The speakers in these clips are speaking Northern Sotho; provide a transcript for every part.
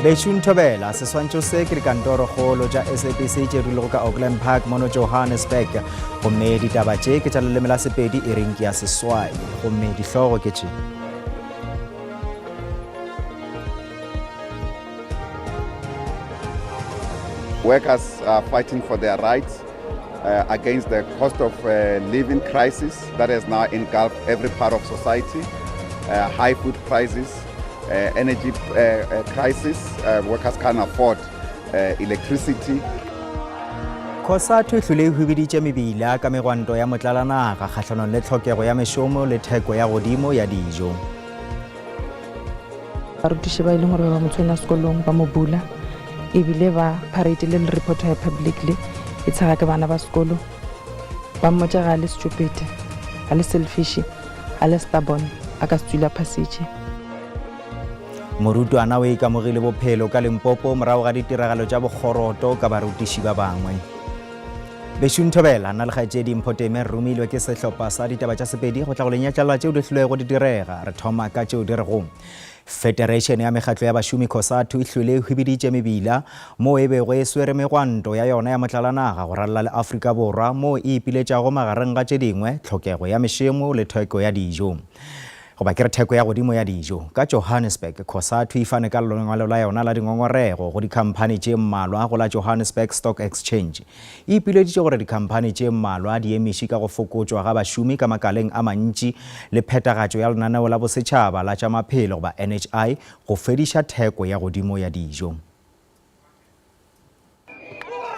Bešung Thobela, seswantšho se ke dikantorokgolo tša SABC tše dulego ka Auckland Park mono Johannesburg. Gomme ditaba tše ke tša leleme la Sepedi e reng ke ya seswai. Gomme dihlogo ke tše. Workers are fighting for their rights uh, against the cost of uh, living crisis that has now engulfed every part of society, uh, high food prices, uh, energy uh, uh, crisis, uh, workers can't afford uh, electricity. Cosatu e hlwele e hwibiditše mebila ka megwanto ya motlalanaga kgahlanong le tlhokego ya mešomo le theko ya godimo ya dijo. Barutiši ba e leng gore ba mo tshwenya sekolong ba mo bula ebile ba parade le le reporter ya publicly e tshega ke bana ba sekolo ba mmotša ga a le stupid a le selfish a le stubborn a ka se tswila passage. Morutwana o ikamogile bophelo ka Limpopo morago ga ditiragalo tša bokgoroto ka barutiši ba bangwe. Bešung Thobela, nna le kgaetšedi Mpho Teme re romilwe ke sehlopha sa ditaba tša Sepedi go tla go le nyatšalla tšeo di hlilwego di direga. Re thoma ka tšeo di rego Federation ya mekgatlo ya bašomi Cosatu e hlwele e hwibiditše mebila moo e bego e swere megwanto ya yona ya motlalanaga go ralala le Afrika Borwa moo e ipiletšago magareng ga tše dingwe tlhokego ya mešomo le theko ya dijo. Goba ke re theko ya godimo ya dijo. Ka Johannesburg, Cosatu e fane ka lengwalo la yona la dingongorego go dikhamphani tše mmalwa go la Johannesburg Stock Exchange. E ipileditše gore dikhamphani tše mmalwa di emiše ka go fokotšwa ga bašomi ka makaleng a mantši le phethagatšo ya lenaneo la bosetšhaba la tša maphelo goba NHI go fediša theko ya godimo ya dijo.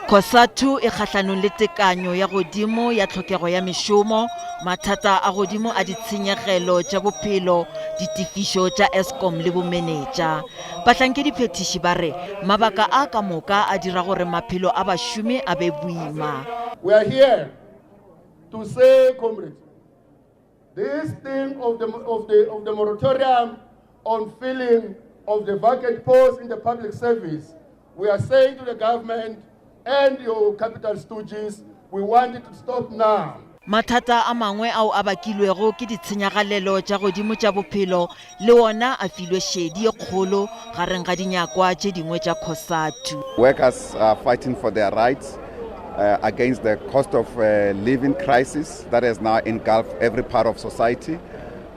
Cosatu e kgahlanong le tekanyo ya godimo ya tlhokego ya mešomo, mathata a godimo a ditshenyegelo tša bophelo, ditefišo tša Eskom le bomenetša. Bahlankediphethiši ba re mabaka a ka moka a dira gore maphelo a bašomi a be boima. We are here to say, comrades, this thing of the, of the, of the moratorium on filling of the vacant posts in the public service, we are saying to the government and your capital stooges, we want it to stop now. Mathata a mangwe ao a bakilwego ke ditshenyagalelo tša godimo tša bophelo le wona a filwe šedi ye kgolo gareng ga dinyakwa tše dingwe tša Cosatu. Workers are fighting for their rights uh, against the cost of uh, living crisis that has now engulfed every part of society,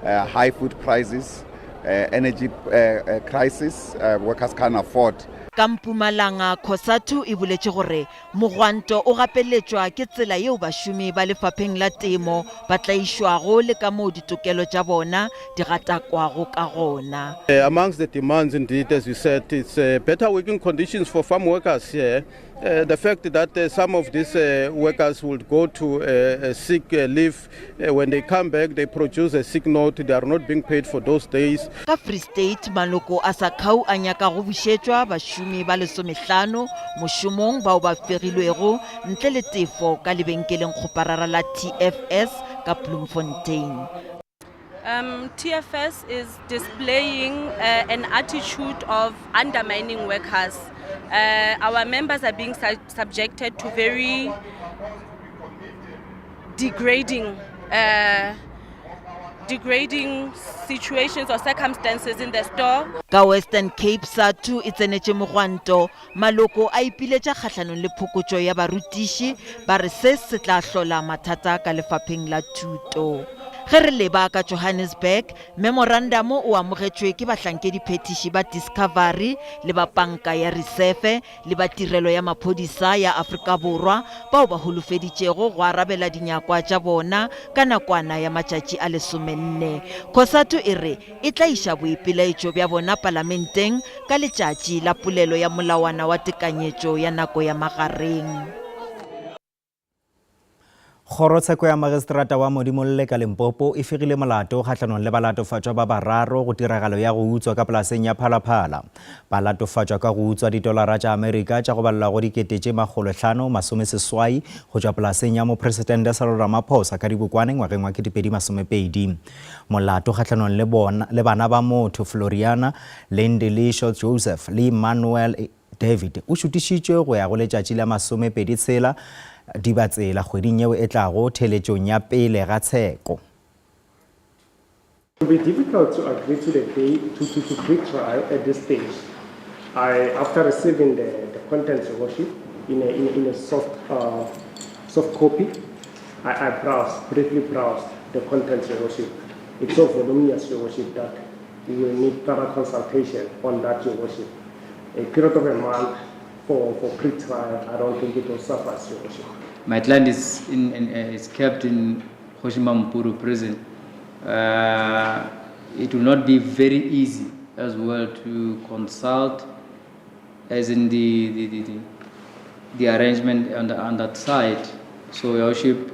uh, high food prices, uh, energy uh, uh, crisis, uh, workers can't afford. Ka Mpumalanga, Cosatu e boletše gore Mogwanto o gapeletšwa ke tsela yeo bašomi ba lefapheng la temo ba tlaišwago le ka moo ditokelo tša bona di gatakwago ka gona. Amongst the demands indeed, as you said, it's better working conditions for farm workers here. The fact that some of these workers would go to sick leave, when they come back they produce a sick note, they are not being paid for those days. Ka Free State, maloko a SACAU a nyaka go bušetšwa bašomi ba lesomehlano mošomong bao ba fegilwego ntle le tefo ka lebenkelengkgoparara la TFS ka Bloemfontein. Um, TFS is displaying uh, an attitude of undermining workers. Uh, our members are being su subjected to very degrading uh, degrading situations or circumstances in the store. Ka Western Cape, SADTU e tsenetše mogwanto. Maloko a ipiletša kgahlanong le phokotšo ya barutiši, ba re se se tla hlola mathata ka lefapheng la thuto. Ge re leba ka Johannesburg, memorandamo o amogetšwe ke bahlankediphethiši ba Discovery le ba Panka ya Risefe le ba Tirelo ya Maphodisa ya Afrika Borwa bao ba holofeditšego go arabela dinyakwa tša bona ka nakwana ya matšatši a lesomenne. Cosatu e re e tla iša boipelaetšo bja bona Palamenteng ka letšatši la polelo ya molawana wa tekanyetšo ya nako ya magareng. Kgorotsheko ya Magistrata wa Modimolle ka Limpopo e fegile molato kgahlanong le balatofatšwa ba bararo go tiragalo ya go utswa ka polaseng ya Phalaphala. Ba latofatšwa ka go utswa ditolara tša Amerika tša go balelwa go 580 go tšwa polaseng ya Mopresidente Cyril Ramaphosa ka Dibokwane ngwageng wa 2020. Molato kgahlanong le bona le bana ba motho Floriana, Lindilisho Joseph le Emmanuel David o šutišitšwe go ya go letšatši la masomepedi tshela Dibatsela kgweding yeo e tlago theeletšong ya pele ga tsheko. It will be difficult to agree to the day to, to, to pre-trial at this stage. I, after receiving the, the contents, Your Worship, in a, in a, in a soft, uh, soft copy, I, I browsed, briefly browsed the contents, Your Worship. It's so voluminous, Your Worship, that we will need thorough consultation on that, Your Worship. A period of a month for, for pre-trial, I don't think it will suffice, Your Worship. My client is, in, in, uh, is kept in Kgosi Mampuru prison. Uh, it will not be very easy as well to consult as in the, the, the, the, the arrangement on, the, on that side. So, Your Worship,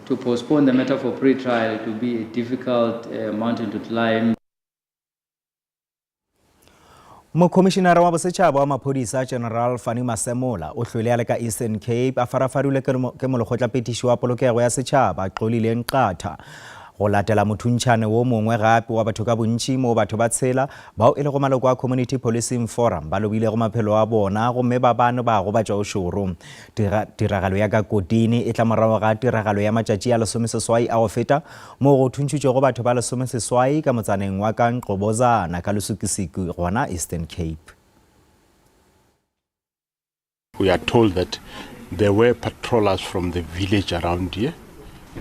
to postpone the matter for pre-trial it will be a difficult uh, mountain to climb. Mokhomišenara wa Bosetšhaba wa Maphodisa General Fannie Masemola o hlwele a le ka Eastern Cape a farafarilwe ke molekgotlaphethiši wa polokego ya setšhaba Xolile Nqatha go latela mothuntšhane wo mongwe gape wa batho ka bontši moo batho ba tshela bao e lego maloko a Community Policing Forum ba lobilego maphelo a bona gomme ba bane ba gobatšwa o šoro. Tiragalo ya ka Kodini e tla morago ga tiragalo ya matšatši a lesomeseswai a go feta moo go thuntšhitšwego batho ba lesomeseswai ka motsaneng wa ka Nqobozana ka Lusikisiki gona Eastern Cape. We are told that there were patrollers from the village around here,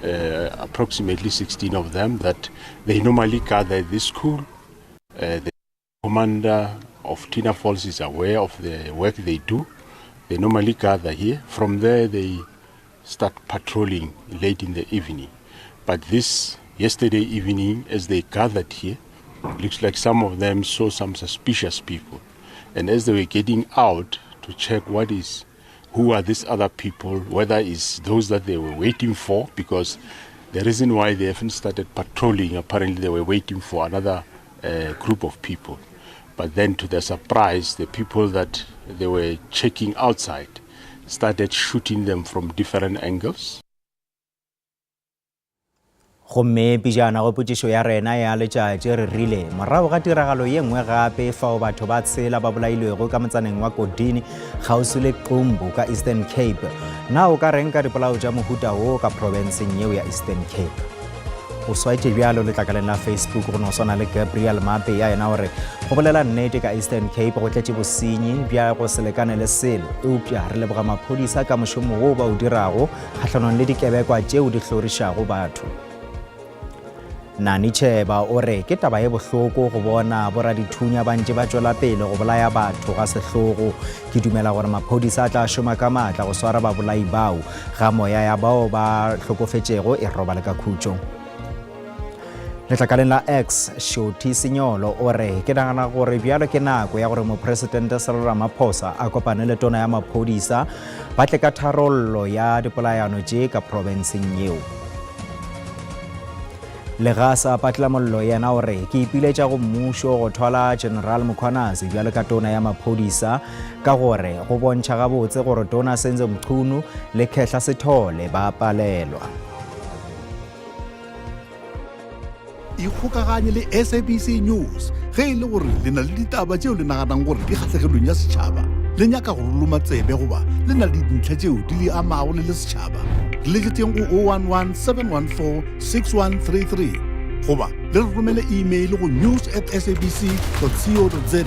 uh, approximately 16 of them, that they normally gather at this school. Uh, the commander of Tina Falls is aware of the work they do. They normally gather here. From there, they start patrolling late in the evening. But this yesterday evening, as they gathered here, looks like some of them saw some suspicious people. And as they were getting out to check what is, who are these other people, whether it's those that they were waiting for, because the reason why they haven't started patrolling, apparently they were waiting for another uh, group of people. But then, to their surprise, the people that they were checking outside started shooting them from different angles. Gomme pejana go potšišo ya rena ya letšatši re rile morago ga tiragalo ye nngwe gape fao batho ba tshela ba bolailwego ka motsaneng wa Kodini kgauswi le Qumbu ka Eastern Cape. Na o ka reng ka dipolao tša mohuta wo ka profenseng yeo ya Eastern Cape? O swaetše bjalo letlakaleng la Facebook go no swana le Gabriel Mape ya yena gore go bolela nnete ka Eastern Cape go tletše bosenyi bja go se lekane le selo eupša re leboga maphodisa ka mošomo wo ba o dirago kgahlanong le dikebekwa tšeo di hlorišago batho. Nani Cheba o re ke taba ye bohloko go bona boradithunya ba ntše ba tšwela pele go bolaya batho ga sehlogo. Ke dumela gore maphodisa a tla šoma ka maatla go swara babolai bao, ga moya ya bao ba hlokofetšego e robale ka khutšo. Letlakaleng la X, Shoti Senyolo o re ke nagana gore bjalo ke nako ya gore Mopresidente Cyril Ramaphosa a kopane le tona ya maphodisa ba tle ka tharollo ya dipolayano tše ka profenseng yeo. Legasa Patlamollo yena o re ke ipiletša go mmušo go thwala General Mkhwanazi bjalo ka tona ya maphodisa ka gore go bontšha gabotse gore tona Senzo Mchunu le Khehla Sithole ba palelwa. Ikgokaganye le SABC News ge e le gore le na le ditaba tšeo le naganang gore di kgahlegelong ya setšhaba, le nyaka go ruloma tsebe goba le na le dintlha tšeo di le amago le le setšhaba. Re letšetšeng go 011 714 6133 goba le re romele email go news at sabc co za.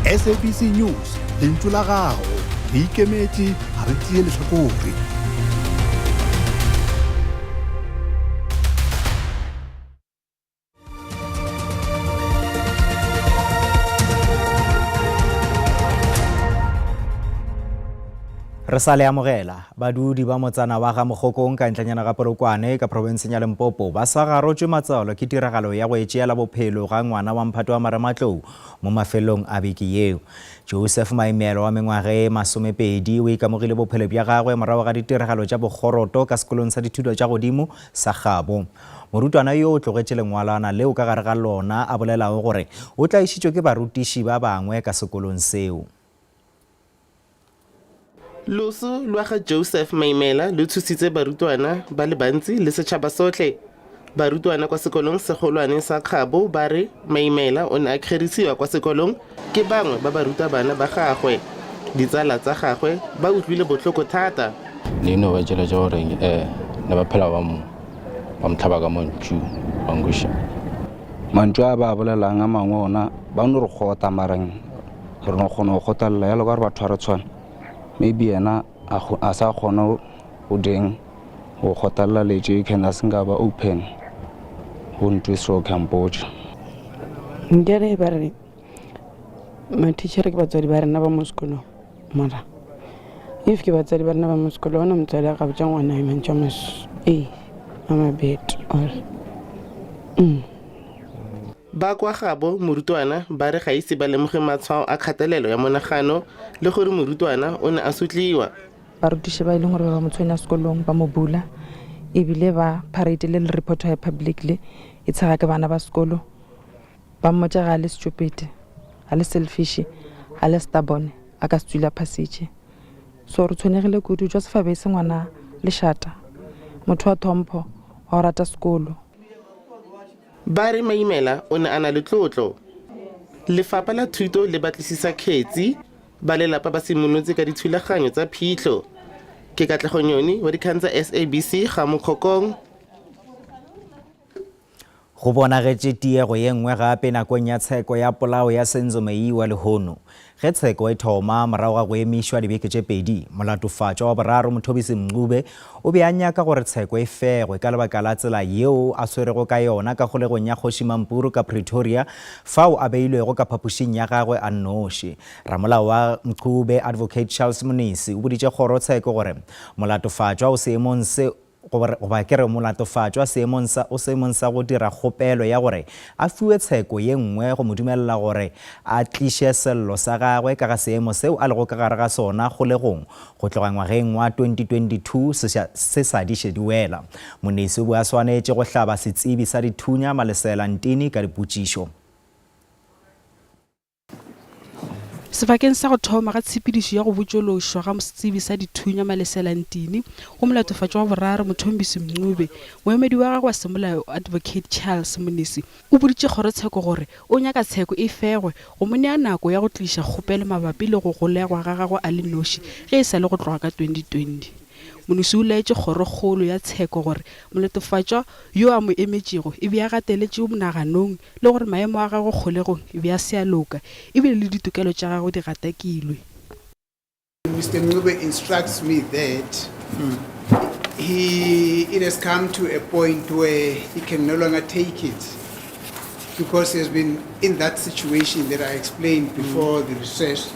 SABC News, lentšu la gago. Re ikemetše, ga re tšee lehlakore. Re sa le amogela, badudi ba motsana wa ga Mogokong ka ntlanyana ga Polokwane ka profenseng ya Limpopo ba sa garotšwe matswalo ke tiragalo ya go etšeela bophelo ga ngwana wa mphato wa marematlou mo mafelong a beke yeo. Joseph Maimelo wa mengwaga e masomepedi o ikamogile bophelo bja gagwe morago ga ditiragalo tša bokgoroto ka sekolong sa dithuto tša godimo sa gabo. Morutwana yo o tlogetše lengwalwana leo ka gare ga lona a bolelago gore o tlaišitšwe ke barutiši ba bangwe ka sekolong seo. Loso lwa ga Joseph Maimela lo tshositse barutwana ba le bantsi le setšhaba sotlhe. Barutwana kwa sekolong segolwane sa Kgabo ba re Maimela o ne a kgerisiwa kwa sekolong ke bangwe ba barutabana ba gagwe. Ditsala tsa gagwe ba utlwile botlhoko thata. Ne e no ba tšela tša gore um ne ba phela ba mo ba mo hlaba ka mantšu ba nkweša. Mantšu a ba a bolelang a mangwe ona ba no re kgotha mareng. Re no kgona go kgotlelela yalo ka gore batho ga re tshwane. Maybe yena a sa kgona go deng go kgotlelela letše can a se nka ba open go ntho e so ke a mpotša. Nkere ba re mathitšhere ke batswadi ba rena ba mo sekolong mara if ke batswadi ba rena ba mo sekolong ona motswadi a ka botša ngwana e mantšu a mas ee a mabete or mm. Ba kwa gabo morutwana ba re ga ise ba lemoge matshwao a kgatelelo ya monagano le gore morutwana o ne a sotliwa. Barutiši ba e leng gore ba ba mo tshwenya sekolong ba mo bula ebile ba parade le le reporter ya publicly e tshega ke bana ba sekolo ba mmotša ga a le stupid a le selfish a le stubborn a ka se tswile a phasitše so re tshwenyegile kudu Joseph a be e se ngwana lešata motho wa thompho wa go rata sekolo. Ba re Maimela o ne a na le tlotlo. Lefapha la Thuto le batlisisa kgetsi. Ba lelapa ba simolotse ka dithulaganyo tsa phitlho. Ke Katlego Nyoni wa dikgang tsa SABC ga Mokgokong. Go bonagetše tiego ye nngwe gape nakong ya tsheko ya polao ya Senzo Meyiwa lehono. Ge tsheko e thoma morago ga go emišwa dibeke tše pedi, molatofatšwa wa boraro Mothobisi Mncube o be a nyaka gore tsheko e fegwe ka lebaka la tsela yeo a swerego ka yona ka kgolegong ya Kgoši Mampuru ka Pretoria fao a beilwego ka phapošing ya gagwe a nnoši. Ramolao wa Mncube, Advocate Charles Mnisi, o boditše kgorotsheko gore molatofatšwa o seemong se goba ke re molatofatšwa seemong sa, o seemong sa go dira kgopelo ya gore a fiwe tsheko ye nngwe go mo dumelela gore a tliše sello sa gagwe ka ga seemo seo a lego ka gare ga sona kgolegong go tloga ngwageng wa 2022 se, se sa diše di wela. Monesi o be a swanetše go hlaba setsebi sa dithunya Malesela Ntini ka dipotšišo. Sebakeng sa go thoma ga tshepedišo ya go botšološwa ga setsebi sa dithunya Malesela Ntini go molatofatšwa wa boraro Mothombisi Mncube, moemedi wa gagwe wa semolao Advocate Charles Mnisi o boditše kgorotsheko gore o nyaka tsheko e fegwe go mo nea nako ya go tliša kgopelo mabapi le go golegwa ga gagwe a le noši ge e sa le go tloga ka 2020. Mnisi o laetše kgorokgolo ya tsheko gore molatofatšwa yo a mo emetšego e be a gateletše monaganong le gore maemo a gagwe kgolegong e be a se a loka e bile le ditokelo tša gagwe di gatakilwe. Mister Ncube instructs me that he, it has come to a point where he can no longer take it because he has been in that situation that I explained before the recess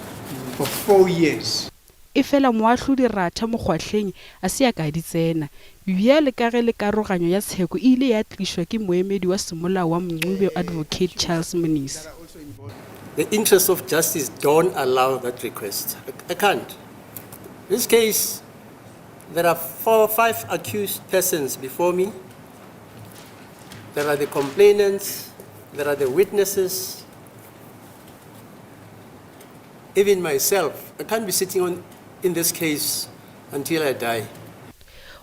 for four years. Efela moahlodi Ratha Mokgwahleng a se a ka a di tsena. Bjale ka ge le karoganyo ya tsheko e ile ya tlišwa ke moemedi wa semolao wa Mncube Advocate Charles Mnisi. The interests of justice don't allow that request. I can't. This case, there are four, five accused persons before me. There are the complainants, there are the witnesses, Even myself, I can't be sitting on in this case until I die.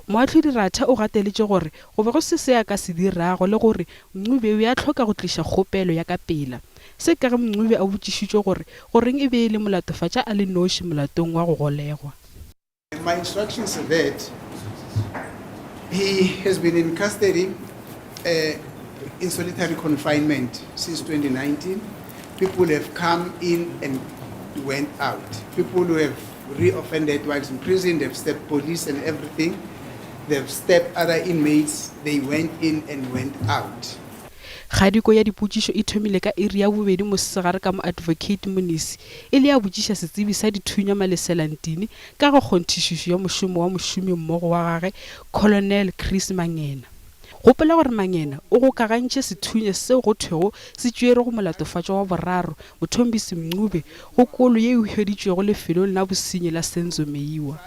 Moahlodi Ratha o gateletše gore go be go se se a ka se dirago le gore Ncube o be a hloka go tliša kgopelo ya ka pela. Se ka ge Ncube a botšišitšwe gore goreng e be e le molatofatša a le noši molatong wa go golegwa. My instructions are that he has been in custody uh, in solitary confinement since 2019. People have come in and went out. People who have reoffended while in prison, they've stepped police and everything. They've stepped other inmates, they went in and went out. Kgadiko ya dipotšišo e thomile ka iri ya bobedi mosegare ka mo Advocate Monisi e le ya botšiša setsebi sa dithunya Malesela Ntini ka ga kgonthišišo ya mošomo wa mošomimmogo wa gagwe Colonel Chris Mangena. Gopola gore Mangena o gokagantše sethunya seo go thwego se tšerwe go molatofatšwa wa boraro, Mothombisi Mncube, go kolo ye e hweditšwego lefelong la bosenyi la Senzo Meyiwa.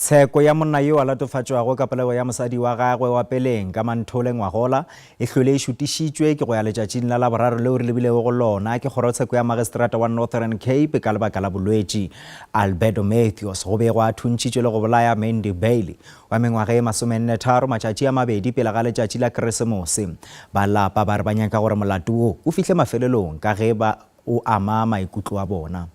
Tsheko ya monna yo a latofatšwago ka polao ya mosadi wa gagwe wa peleng ka Manthole ngwagola e hlwele e šutišitšwe ke go ya letšatšing la Laboraro leo re lebilego go lona ke kgorotsheko ya magistrata wa Northern Cape ka lebaka la bolwetši. Alberto Matthews go begwa a thuntšhitšwe le go bolaya Mandy Bailey wa mengwaga e masomennetharo matšatši a mabedi pele ga letšatši la Keresemose. Ba lapa ba re ba nyaka gore molato wo o fihle mafelelong ka ge ba o ama maikutlo a bona.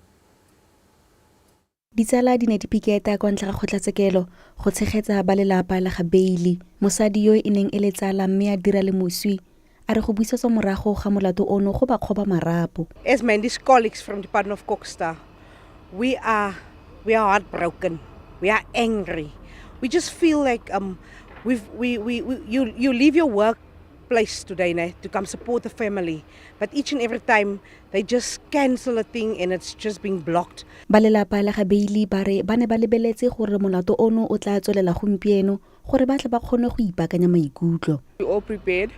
Ditsala di ne di piketa kwa ntle ga kgotlatshekelo go tshegetsa ba lelapa la ga Bailey. Mosadi yo e neng e le tsala mme a dira le moswi a re go busetswa morago ga molato ono go ba kgoba marapo. As Mandy's colleagues from Department of Koksta, we are we are heartbroken. We are angry. We just feel like um, we've, we, we, we, you, you leave your work place today ne, to come support the family. But each and every time they just cancel a thing and it's just being blocked. Ba lelapa la ga Bailey ba re ba ne ba lebeletse gore molato ono o tla tswelela gompieno gore ba tle ba kgone go ipaakanya maikutlo. We all prepared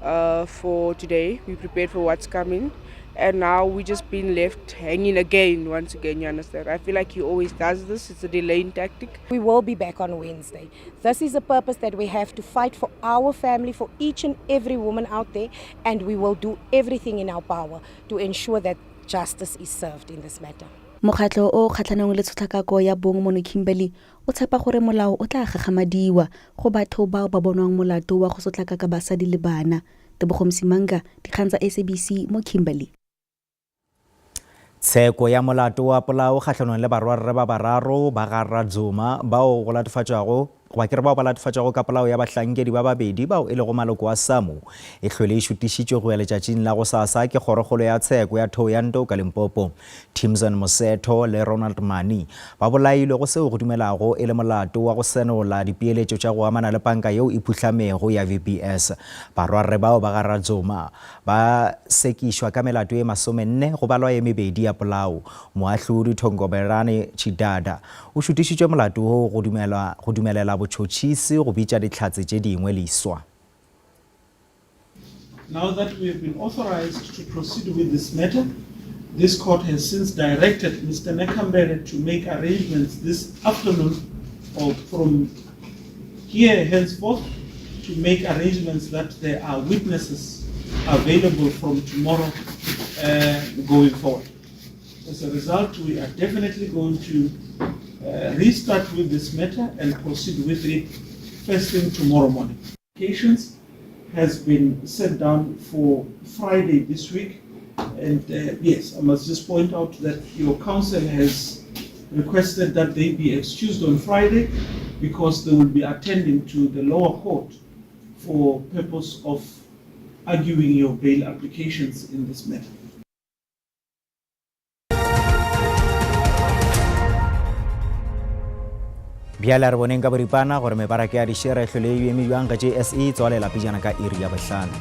uh, for today. We prepared for what's coming. And now we just been left hanging again, once again, you understand? I feel like he always does this. It's a delaying tactic. We will be back on Wednesday. This is a purpose that we have to fight for our family, for each and every woman out there, and we will do everything in our power to ensure that justice is served in this matter. Mokgatlho o o kgatlhanong le tshotlakako ya bong mono Kimberley o tshepa gore molao o tla gagamadiwa go batho bao ba bonwang molato wa go sotlakaka basadi le bana. Tebogo Msimanga, Dikgang tsa SABC mo Kimberley. Tsheko ya molato wa polao kgahlanong le barwarre ba bararo ba ga Radzuma bao go latofatšwago goba ke re bao ba latofatšwago ka polao ya bahlankedi ba babedi bao e lego maloko a SAMU e hlwele e šutišitšwe go ya letšatšing la gosasa ke kgorokgolo ya tsheko ya Thohoyandou ka Limpopo. Timson Mosetho le Ronald Mani ba bolailwe go seo go dumelago e le molato wa go senola dipeeletšo tša go amana le panka yeo e phuhlamego ya VBS. Barwarre bao ba ga Radzuma Ba sekišwa ka melato ye masomenne, go balwa ye mebedi ya polao. Moahlodi Thongoberane Chidada o šutišitše molato woo go dumelwa go dumelela botšhotšhisi go bitša dihlatse tše dingwe leswa. Now that we have been authorized to proceed with this matter, this court has since directed Mister Nekambere to make arrangements this afternoon or from here henceforth to make arrangements that there are witnesses available from tomorrow uh, going forward. As a result, we are definitely going to uh, restart with this matter and proceed with it first thing tomorrow morning. Applications has been set down for Friday this week. And uh, yes, I must just point out that your council has requested that they be excused on Friday because they will be attending to the lower court for purpose of arguing your bail applications in this matter. Bjale a re boneng ka boripana gore mebaraka ya dišere e hlole e eme bjang ge JSE e tswalela pejana ka iri ya bohlano.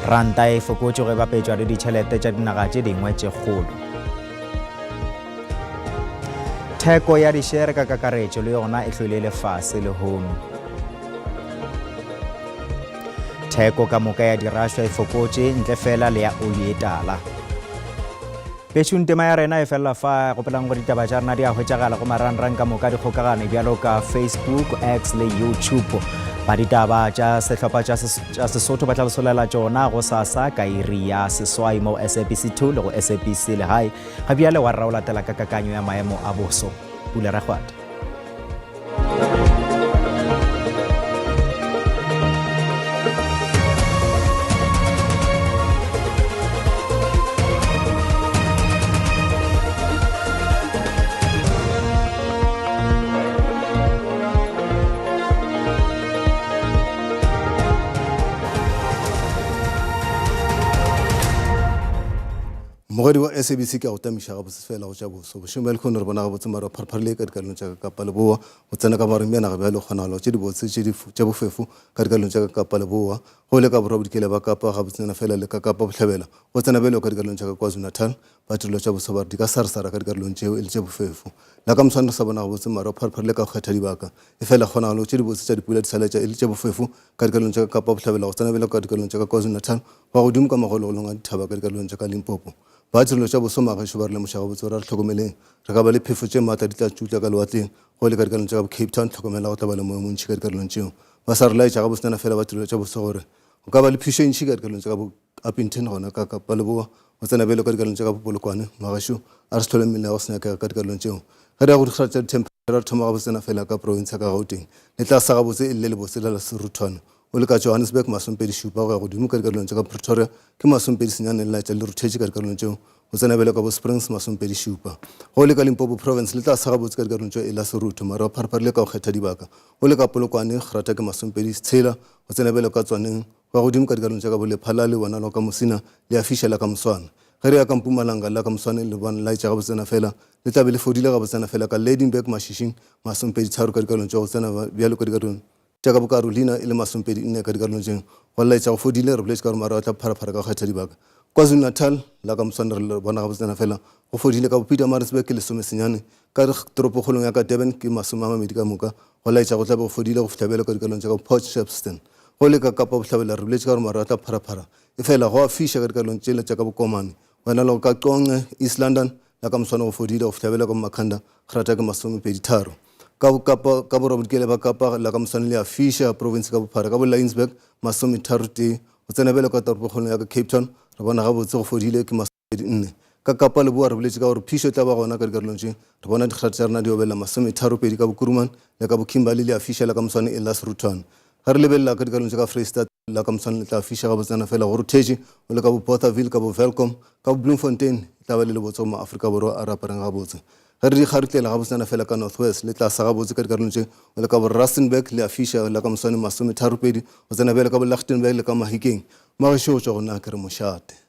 Ranta e fokotše go e bapetšwa le ditšhelete tša dinaga tše dingwe tše kgolo. Theko ya dišere ka kakaretšo le yona e hlole e le fase lehono. Theko ka moka ya dirašwa e fokotše ntle fela le ya oli e tala. Bešung tema ya rena e felela fa gopolang gore ditaba tša rena di a hwetšagala go marangrang ka moka dikgokagano bjalo ka Facebook, X le YouTube. Ba ditaba tša sehlopha tša Sesotho ba tla le solela tšona go sasa ka iri ya seswai mo SABC 2 le go SABC Legae. Ga bjale wa rra o latela ka kakanyo ya maemo a boso. Pula Rakgwata. Mogwedi wa SABC ke a go tamiša gabotse fela go tša boso. Bošego bja lehono re bona gabotse maru a pharepharile ka dikarolong tša ka Kapa Leboa go tsena ka magareng bja naga bjalo kgonagalo tše dibotse tša bofefo ka dikarolong tša ka Kapa Leboa go le ka Borwa Bodikela ba Kapa gabotsenyana fela le ka Kapa Bohlabela go tsena bjalo ka dikarolong tša ka KwaZulu-Natal ba tirelo tša boso ba re di ka saresara ka dikarolong tšeo e le tše bofefo. La ka moswane re sa bona gabotse maru a pharepharile ka go kgetha dibaka efela kgonagalo tše dibotse tša dipula di sa laetša e le tše bofefo ka dikarolong tša ka Kapa Bohlabela go tsena bjalo ka dikarolong tša ka KwaZulu-Natal Ba godimo ka magologolong a dithaba ka dikarolong tša ka Limpopo. Ba tirelo tša boso magešo ba re lemoša gabotse gore a re hlokomeleng, re ka ba le phefo tše maatla di tla tšutla ka lewatleng go le ka dikarolong tša ka bo Cape Town, hlokomela go tla ba le moya o montši ka dikarolong tšeo. Ba sa re laetša gabotsenyana fela ba tirelo tša boso gore go ka ba le phišo e ntši ka dikarolong tša ka bo Upington gona ka Kapa Leboa go tsena bjalo ka dikarolong tša ka bo Polokwane. Magešo a re se hlole mmele ya go se nyakega ka dikarolong tšeo. Ge re ya go dikgara tša dithempheretšha re thoma gabotsenyana fela ka profense ya ka Gauteng. Le tla sa gabotse e le le lebotse la la seruthwane. O le ka Johannesburg masomepedi šupa go ya godimo ka dikarolong tša ka Pretoria ke masomepedi senyane le laetša le ruthetše ka dikarolong tšeo go tsena bjalo ka bo Springs masomepedi šupa. Ge o le ka Limpopo Province le tla sa gabotse ka dikarolong tšeo e la Serutho mare wa pharepharile ka go kgetha dibaka. O le ka Polokwane grata ke masomepedi tshela go tsena bjalo ka Tswaneng go ya godimo ka dikarolong tša ka bo Lephalale bonalo ka Musina le a fiša la ka moswana. Ge re ya ka Mpumalanga la ka moswane le bona laetša gabotsena fela le tla be le fodile gabotsena fela ka Lydenburg Mashishing masomepedi tharo ka dikarolong tša go tsena bjalo ka dikarolong tša ka boKarolina e le masomepedi nne ka dikarolong tše go laetša go fodile re boletše ka gore maru a tla pharaphara ka go kgetha dibaka KwaZulu Natal la ka moswane re bona gabotsena fela go fodile ka boPietermaritzburg ke lesomesenyane ka toropokgolong ya ka Durban ke masome a mabedi ka moka go laetša go tla be go fodile go fihla bjalo ka dikarolong tša ka Port Shepstone go le ka Kapa Bohlabela re boletše ka gore maru a tla pharaphara Efela go a fiša ka dikarolong tšela tša ka bokomane, wena le go ka Qonce, East London, la ka moswane go fodile go fihla bjale ka Makhanda, grata ke masomepeditharo. Ka bokapa, ka borwabodikela bja Kapa, la ka moswane le a fiša, profense ka bophara, ka bo-Laingsburg, masometharotee, go tsena bjale ka toropokgolong ya ka Cape Town, re bona gabotse go fodile ke masomepedi-nne. Ka Kapa Leboa re boletše ka gore phišo e tla ba gona ka dikarolong tše, re bona digrata tša rena di obelela masometharopedi ka boKuruman le ka boKimberley le a fiša la ka moswane e la Seruthwane. Ge re lebelela ka dikarolong tša ka Freistata, la ka moswane le tla fiša gabotsana fela go ruthetše o le ka bo Bothaville, ka bo Welkom, ka bo Bloemfontein e tla ba le lebotse go maAfrika Borwa a re apareng gabotse. Ge re di kgarutlela gabotsana fela ka North West le tla sa gabotse ka dikarolong tše o le ka bo Rustenburg le a fiša la ka moswane masometharopedi go tsena bjalo ka bo Lichtenburg le ka Mahikeng. Magešo go tšwa go nna ke re mošate.